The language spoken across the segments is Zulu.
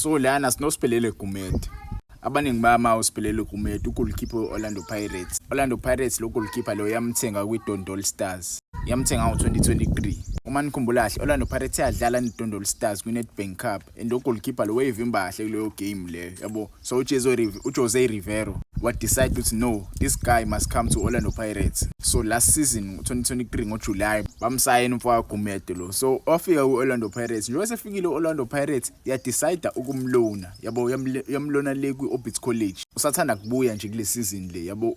So lana sinoSiphelele Gumede. Abaningi bayamazi uSiphelele Gumede, ugoalkeeper we-Orlando Pirates. Orlando Pirates lo goalkeeper lo yamthenga kwi-Dondol Stars. Yamthenga ngo-2023. Uma nikhumbula kahle, Orlando Pirates yadlala ne-Dondol Stars kwi-Nedbank Cup and lo goalkeeper lo wayevimba kahle kuleyo game leyo, yabo. So uJose Rivero wa-decide ukuthi no, this guy must come to Orlando Pirates. So last season 2023 ngoJuly bamsayina umfowabo Gumede lo. So wafika ku-Orlando Pirates. Njengoba sefikile u-Orlando Pirates ya-decide ukumlona, yabo, yamlona le kwi-Orbit College. Usathanda kubuya nje kule season le, yabo,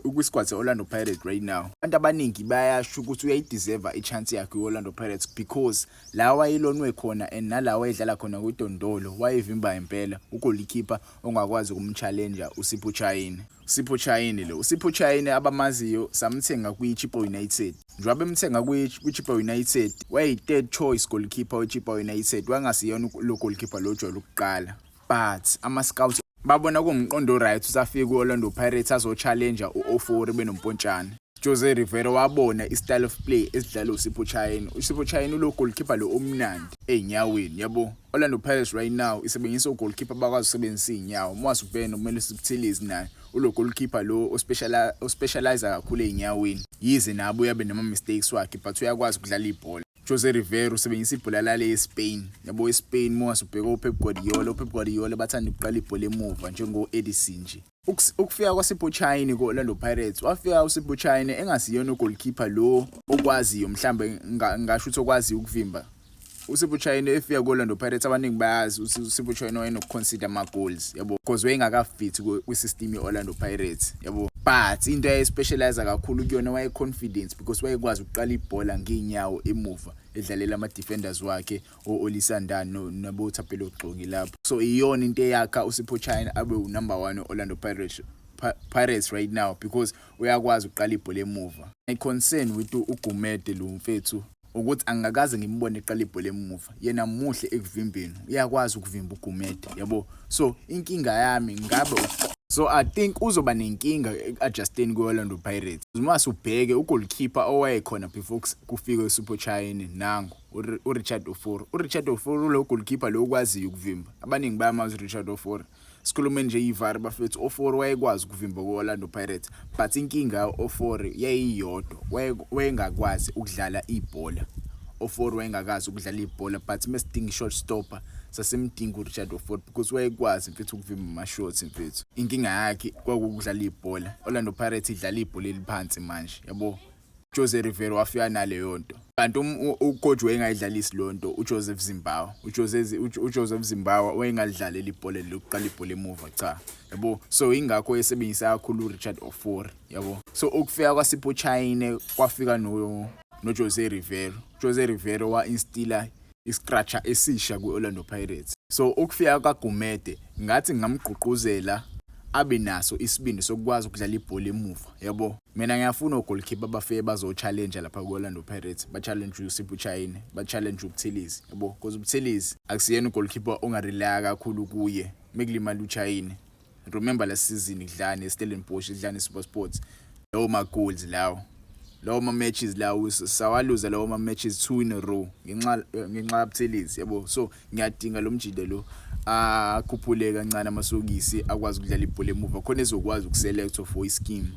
ukwi-squad se-Orlando Pirates right now. Abantu abaningi bayasho ukuthi uyayideserve i-chance yakhe kwi-Orlando Pirates because la wayelonwe khona and nala wayedlala khona kwiDondolo wayevimba impela, ugoalkeeper ongakwazi ukumchallenge uSipho Chaine. Sipho Chaine lo, uSipho Chaine abamaziyo samthenga kwi-Chippa United. Njengoba bemthenga kwi-Chippa United, wayeyi-third choice goalkeeper we-Chippa United, wangasiyona lo goalkeeper lo ojwayele ukuqala, but ama-scouts babona kuwumqondo right usafika ku-Orlando Pirates azo-challenge u-Ofori benoMpontshane. Jose Rivero wabona i-style of play esidlala uSipho Chaine. USipho Chaine ulo goalkeeper lo omnandi ey'nyaweni, yabo. Orlando Pirates right now isebenzisa ogoalkeeper abakwazi ukusebenzisa iy'nyawo. Uma ubheke noMelusi Buthelezi naye ulo goalkeeper lo ospecialize kakhulu ey'nyaweni, yize nabo uyabe nama-mistakes wakhe, but uyakwazi ukudlala ibhola. Jose Rivero usebenzisa ibhola lale eSpain, yabo. eSpain uma ubheka uPep Guardiola, uPep Guardiola bathanda ukuqala ibhola emuva njengo-Edison nje. Ukufika kwaSipho Chaine ku-Orlando Pirates, wafika uSipho Chaine engasiyona ugoalkeeper lo okwaziyo, mhlambe ngasho ukuthi okwaziyo ukuvimba. USipho Chaine efika ku-Orlando Pirates, abaningi bayazi ukuthi uSipho Chaine wayenokuconcede ama-goals, yabo, because wayengakafit kwi-system ye-Orlando Pirates, yabo, but into ayeyispecialize kakhulu kuyona waye-confidence because wayekwazi ukuqala ibhola ngey'nyawo emuva edlalela ama-defenders wakhe o-Olisa Ndah nabo-Thapelo Xoki lapho. So iyona into eyakha uSipho Chaine abe unumber one Orlando Pirates right now because uyakwazi ukuqala ibhola emuva. My concern with uGumede lo mfethu ukuthi angakaze ngimbone eqala ibhola emuva. Yena muhle ekuvimbeni, uyakwazi ukuvimba uGumede, yabo. So inkinga yami ngabe, so I think uzoba nenkinga eku-adjusteni kwe-Orlando Pirates. Uma ubheke ugoalkeeper owayekhona before kufike uSipho Chaine, nangu uRichard Ofori. URichard Ofori ulo goalkeeper lo okwaziyo ukuvimba. Abaningi bayamazi uRichard Ofori. Sikhulume nje ivari bafethu, Ofori wayekwazi ukuvimba ku-Orlando Pirates, but inkinga Ofori yayiyodwa, wayengakwazi ukudlala ibhola. Ofori wayengakazi ukudlala ibhola, but mesidinga i-shot stopper sasimdinga uRichard Ofori because wayekwazi mfethu ukuvimba ama-shots mfethu. Inkinga yakhe kwakukudlala ibhola. Orlando Pirates idlala ibhola eliphansi manje, yabo. Jose Rivero wafika naleyo nto, kanti ucoach wayengayidlalisi leyo nto, uJoseph Zinnbauer. UJoseph Zinnbauer wayengalidlaleli ibhola lokuqala ibhola emuva, cha, yabo. So ingakho esebenzisa kakhulu uRichard Ofori, yabo. So ukufika kwaSipho Chaine kwafika no Jose Rivero. Jose Rivero wa-instilla istructure esisha kwi-Orlando Pirates. So ukufika kaGumede ngathi ngingamgqugquzela abe naso isibindi sokukwazi ukudlala ibhola emuva, yabo. Mina ngiyafuna ogoalkeeper abafike bazo-challenge lapha ku-Orlando Pirates, ba-challenge uSipho Chaine, ba-challenge uButhelezi, yabo, because uButhelezi akusiyena ugoalkeeper ongarelaya kakhulu kuye mekulimala uChaine. Remember last season kudlala ne-Stellenbosch, idlala ne-SuperSport, lawo ma-goals lawo ma-matches lawo sawaluza, lawo ma-matches two in a row ngenxa kaButhelezi, yabo. So ngiyadinga lo mjida lo akhuphule kancane amasokisi, akwazi ukudlala ibhola emuva khona ezokwazi ukuselectwa for ischeme.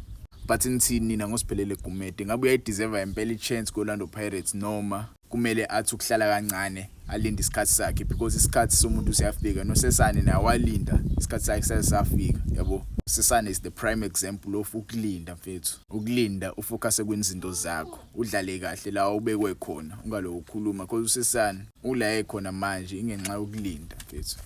But nithini nina ngoSiphelele Gumede? Ngabe uyayideserve impela i-chance ku-Orlando Pirates noma kumele athi ukuhlala kancane alinde isikhathi sakhe? Because isikhathi somuntu siyafika. NoSesane naye walinda, isikhathi sakhe sasafika, yabo. Sesane is the prime example of ukulinda mfethu, ukulinda, ufocus kwizinto zakho, udlale kahle la ubekwe khona, ungalokhu ukhuluma, because uSesane ula ekhona manje ingenxa yokulinda mfethu.